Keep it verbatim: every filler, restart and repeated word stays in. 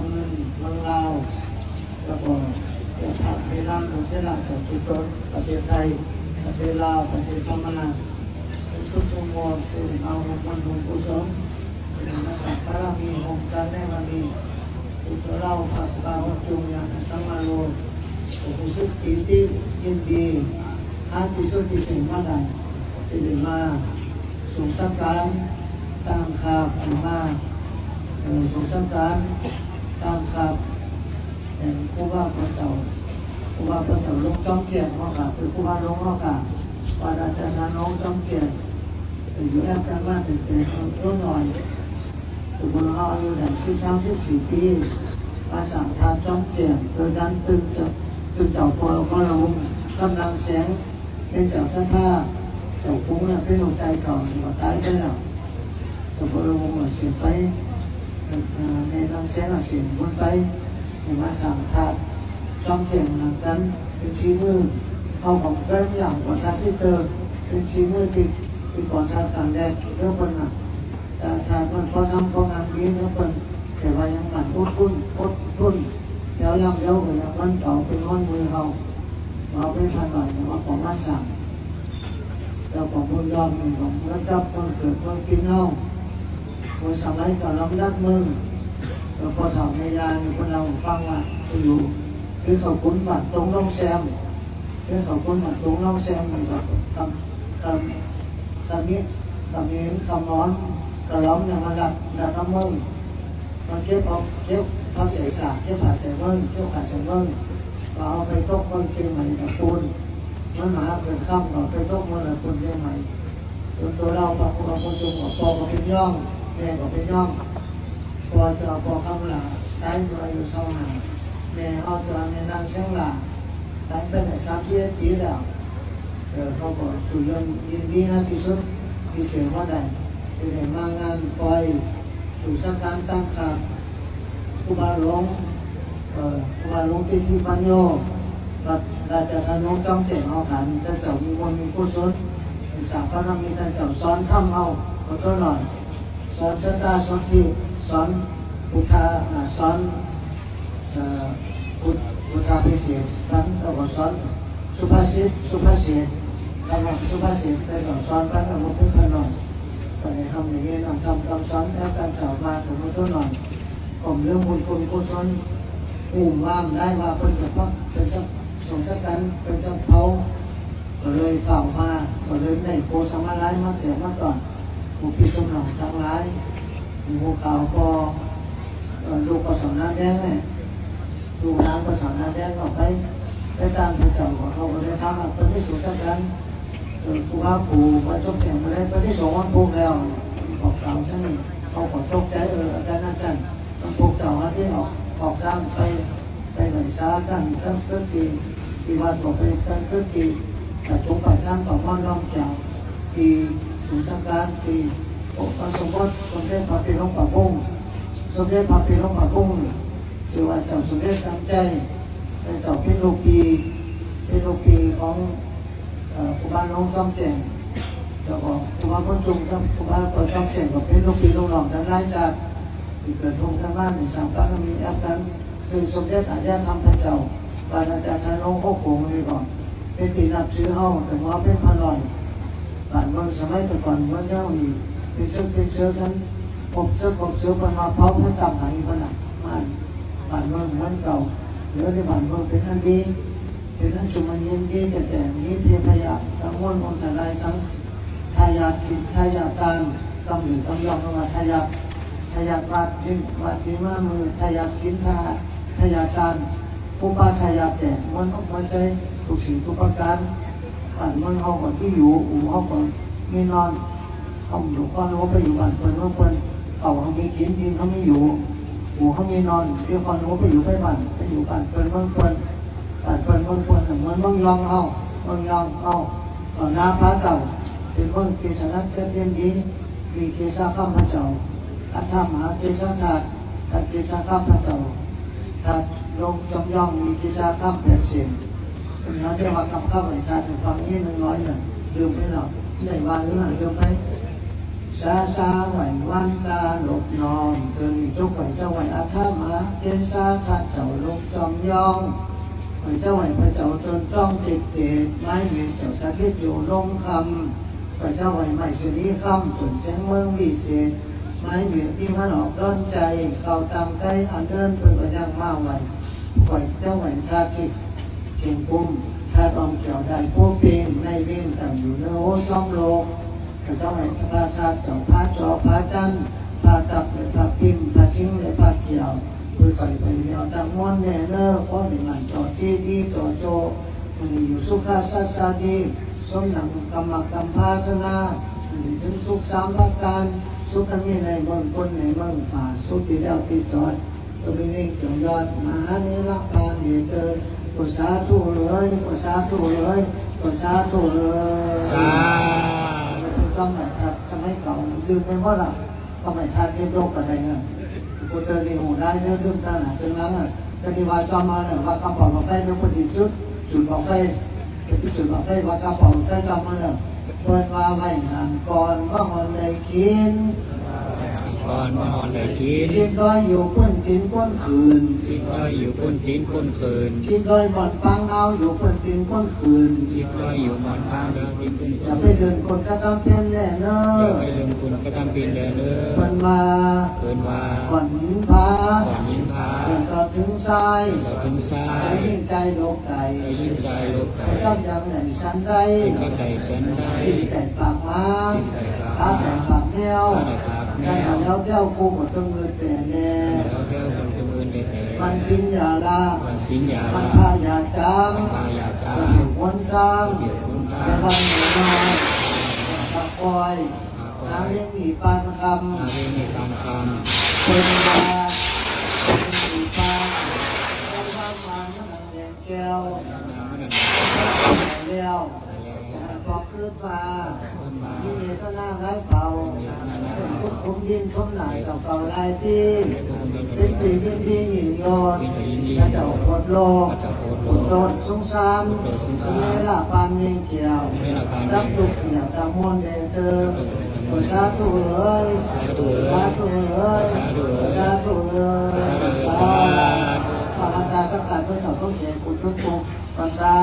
เมือง เมืองลาว แล้วก็เจ้าภาพเทลา เมืองเทลา เจ้ากุโตน ประเทศไทย ประเทศลาว ประเทศพม่า ทุกๆหมู่ ที่ได้มาร่วมบุญร่วมกุศล ได้มาสร้างบารมีร่วมกันในวันนี้ ทุกๆเรา พระครูบาบุญชุ่ม ญาณสังวโร ก็รู้สึกปีติยินดี อันที่สุดที่เสมาได้ ที่ได้มาส่งสังขารตามคาบ หรือมา เอ่อ ส่งสังขารตามคาบ แห่งครูบาพระเจ้า ครูบาพระเจ้าหลวงจอมเจียงเฮาค่ะ คือครูบาหลวงเฮาค่ะ ว่าอาจารย์หลวงจอมเจียง อยู่แอบกันมาตั้งแต่ตัวน้อย คือพวกเราอายุได้สิบสาม สิบสี่ปี มาสร้างธาตุจอมเจียง โดยการตึงเจ้า ตึงเจ้าพ่อ พ่อหลวงกำลังแสง เป็นเจ้าศรัทธา เจ้าคุ้งเนี่ยเป็นลูกชายเก่า ก็ตายไปแล้ว เจ้าพ่อหลวงก็เสียไป เอ่อ แม่นางแสงก็เสียคนไป ให้มาสร้างธาตุจอมเจียงหลังนั้น เป็นสีมือ เอาของเกินอย่างกว่าธาตุสิเตอร์ เป็นสีมือที่ ที่ก่อสร้างครั้งแรก แล้วเพิ่นน่ะ แต่ถ้าเพิ่นพอน้ำพองามดีแล้วเพิ่น แต่ว่ายังหมั่นอดทน อดทน แล้วยังเดียวก็ยังมันเก่าเป็นร้อนมือเฮา เอาไปพันหน่อยนะว่าของมาสั่ง แล้วของเมืองยอมนี่ของเมืองจับเมืองเกิดเมืองกินเฮา เมืองสมัยก่อนลำดับเมือง แล้วพอเฒ่าแม่ย่านี่เพิ่นเล่าให้ฟังว่าไปอยู่ คือเขาขุนบ้านตรงน้องแซม คือเขาขุนบ้านตรงน้องแซมนี่ก็ทำ ทำ ทำนี้ ทำนี้ ทำนอน กระหล่อมเนี่ยมาดัด ดัดน้ำเมือง มาเก็บเอา เก็บผักใส่สาก เก็บผักใส่เมือง เก็บผักใส่เมือง ก็เอาไปตกเมืองเชียงใหม่ตะปูน มันมาหาเกิดค่ำก็ไปตกเมืองตะปูนเชียงใหม่ จนตัวเราพระครูบาบุญชุ่มก็พ่อก็เป็นย่อง แม่ก็เป็นย่อง พ่อเจ้าพ่อคำหลา ตายเมื่ออายุซาวห้า แม่เฮาเจ้าแม่นางแสงหลา ตายไปได้สามสิบเอ็ดปีแล้ว เอ่อ เขาก็สู่เรื่องยินดีนะที่สุดที่เสียงว่าได้ ที่ได้มางานปล่อยสู่สังขารตั้งคาบครูบาหลวง เอ่อ ครูบาหลวงเตชิปัญโญ วัดราชธานุจอมเจียงเฮาค่ะ มีแต่เจ้ามีบุญมีกุศล มีสร้างบารมี แต่เจ้าสอนธรรมเฮา ขอโทษหน่อย สอนสัตตาสอนทิฏฐิ สอนพุทธา อ่า สอน เอ่อ พุทธ พุทธาภิเษก ปัน แล้วก็สอนสุภาษิต สุภาษิต แล้วก็สุภาษิต แล้วก็สอนปัน แล้วก็เป็นพระนอน ก็ได้ทำอย่างนี้นำทำคำสอนแล้วการกล่าวมาของพระต้นหน่อย ก็เรื่องบุญคุณกุศล อุ้มวางได้ว่าเป็นเจ้าพระ เป็นเจ้าสงฆ์สักการ เป็นเจ้าเผ่า ก็เลยฝากมา ก็เลยได้โพธิ์สมาลัยมาแจกมาต้อน ผู้พิสุทธิ์ทั้งหลาย หมู่ข่าวก็ เอ่อ ลูกก็สอนหน้าแดงเนี่ย ลูกหลานก็สอนหน้าแดงก็ไป ไปตามพระเจ้าก็เขาก็ได้ถามว่า "ปริสุทธิ์สักการ เอ่อ ครูบาปู่วัดจอมเสียงมาได้ปริสุทธิ์วันพุธแล้ว" บอกกล่าวซะนี่ เขาก็ตกใจ เออ อาจารย์ อาจารย์ มันพวกเจ้าว่าที่ออก ออกตามไป ไปไหว้สากันตั้งเกิดที่ ที่วัดก็ไปตั้งเกิดที่ ประชุมประชาก็มาน้อมแก้วที่ศูนย์สังกัดที่องค์พระสมเด็จ สมเด็จพระปิ่นหลวงปากบุ้ง สมเด็จพระปิ่นหลวงปากบุ้ง ชื่อว่าเจ้าสมเด็จตั้งใจ เป็นเจ้าเป็นลูกพี่ เป็นลูกพี่ของ เอ่อ ครูบาหลวงจอมเสียง แล้วก็ครูบาบุญชุ่มกับครูบาเปิดจอมเสียงก็เป็นลูกพี่ลูกน้องกันหลายชาติ ที่เกิดร่วมกันมาในสามปารมีแอปกัน คือสมเด็จอารยธรรมพระเจ้า บาทอาจารย์ชายนรงค์ โคกโขงนี่ก็เป็นที่นับถือเฮา แต่ว่าเป็นพระน้อย บ้านเมืองสมัยแต่ก่อนเมืองเฮานี่เป็นเซิกเป็นเซิกกัน พบเซิกพบเซิกมันมาเผาเพื่อตามไหนมันน่ะ บ้าน บ้านเมืองเหมือนเก่า เหลือแต่บ้านเมืองเป็นอันดี เป็นอันชุมอันเย็นดี แต่แต่มีเพียงพยากังวลอันตรายสัง ถ้าอยากกิน ถ้าอยากตาน ต้องอยู่ต้องยอมว่าถ้าอยาก ถ้าอยากบาดกิน บาดกินมามือ ถ้าอยากกิน ถ้า ถ้าอยากตาน ผู้ปาถ้าอยากแก่ มันอกมันใจ ทุกสิ่งทุกประการ บ้านเมืองเฮาก็มีอยู่ อู่เฮาก็มีนอน เฮาอยู่ก่อนเฮาไปอยู่บ้านเปิ้นเมืองเปิ้น เขาเฮามีกิน ดินเฮามีอยู่ อู่เฮามีนอน เดี๋ยวก่อนเฮาไปอยู่ไปบ้าน ไปอยู่บ้านเปิ้นเมืองเปิ้น บ้านเปิ้นเมืองเปิ้น เหมือนเมืองยองเฮา เมืองยองเฮา ต่อหน้าพระเจ้า เป็นเมืองที่สงัดเยือกเย็นดี มีเกศาคำพระเจ้า อัฏฐมหาเกศาธาตุ ธาตุเกศาคำพระเจ้า ธาตุหลวงจอมยอง มีเกศาคำแปดเส้น เป็นเฮาเรียกว่ากำคำไหว้ชาติ ฟังนี้หนึ่งร้อยหนึ่ง ลืมไปแล้ว ได้ว่าหรือเปล่า ลืมไป สาสาไหว้วันตาลบน้อม จนมีจุกไหว้เจ้าไหว้อาตมา เกสาทัดเจ้าลูกจอมยอง ไหว้เจ้าไหว้พระเจ้าจนจ้องติดเกต ไม้เมตเจ้าสถิตอยู่ลงคำ ไหว้เจ้าไหว้ไม้สิริคำ จนเสียงเมืองวิเศษ ไม้เมตมีมันออกดอนใจ เข้าตามไกลอันเดินเพิ่นก็ยังมาไหว้ ไหว้เจ้าไหว้ทัดที่เชียงกุ้ม ทัดออมแก้วได้ผู้เป่งในเวงตั้งอยู่เนื้อโอ้จอมโลก พระเจ้าไหว้พระธาตุเจ้าพระจอพระจันทร์พระตักและพระพิมพ์พระสิงห์และพระเกี่ยว ผู้ไข่ไปเดียวตั้งมวลแน่เนอ ขอให้มันต่อที่ดีต่อโจ มันอยู่สุขสัสสาดี สมดังกรรมกรรมภาชนะ มันถึงสุขสามประการ สุขทั้งนี้ในเมืองคนในเมืองฝ่า สุขที่แล้วที่จอด ก็เป็นเรื่องเกี่ยวยอดมหานิรพานเหตุเกิด ก็สาธุเลย ก็สาธุเลย ก็สาธุเลย สาธุ ก็ไม่ทัดสมัยเก่าลืมไปหมดอ่ะ ก็ไม่ทัดเรียกโลกอะไรเงี้ย กูเจอในหูได้เรื่องเรื่องทางไหนเรื่องนั้นอ่ะ ก็ดีว่าจอมมาเนี่ยว่ากระเป๋ามาไฟเรื่องพอดีสุด จุดบอกไฟ เป็นที่จุดบอกไฟว่ากระเป๋าไฟจอมมาเนี่ย เปิ้นว่าไว้หันก่อนบ่ฮอนได้กิน ก่อนบ่ฮอนได้กิน จิตลอยอยู่ปุ้นกินปุ้นคืน จิตลอยอยู่ปุ้นกินปุ้นคืน จิตลอยบ่อนปางเอาอยู่ปุ้นกินปุ้นคืน จิตลอยอยู่บ่อนปางเอากินปุ้นคืน อย่าไปเดินคนกระทำเพี้ยนแน่เนอ อย่าไปเดินคนกระทำเพี้ยนแน่เนอ เปิ้นว่า เปิ้นว่า ก่อนหินผา ก่อนหินผา เปิ้นก็ถึงทราย เปิ้นก็ถึงทราย ใจยิ่งใจโลก ไก่ เจ้ายิ่งใจโลกไก่ พระเจ้ายังไหนสันได้ พระเจ้าไหนสันได้ กินไก่ปากหมา กินไก่ปากหมา ปลาไก่ปากแมว ปลาไก่ปากแมว กันมาแล้วแก้วกูหมดต้องเงินแต่แน่ แล้วแก้วกูหมดต้องเงินแต่แน่ มันสินอย่าละ มันสินอย่าละ มันพายาจาม มันพายาจาม จะอยู่หนทาง จะอยู่หนทาง แต่วันหนึ่งมาปากคอย ปากคอย หาเลี้ยงหนีปานคำ หาเลี้ยงหนีปานคำ เป็นมาเป็นหนีปาน เป็นว่ามาเมื่อนั้นแดง แก้วแล้ว พอคืนมา มีเมตตาหลายเป่า เป็นคุกคุ้มดินทมหนาเจ้าเก่าหลายปี เป็นปียินดียิ่งยอด พระเจ้าโปรดโลก โปรดสงสาร เวลาปานเมงแก้ว รับลูกเหี่ยวตามมนต์แดงเตอ สาธุเอ๋ย สาธุเอ๋ย สาธุเอ๋ย สาธุเอ๋ย สาธุเอ๋ย สาธุเอ๋ย สาธุ สาธุ สาธุ สาธุ สาธุ สาธุ บรรดา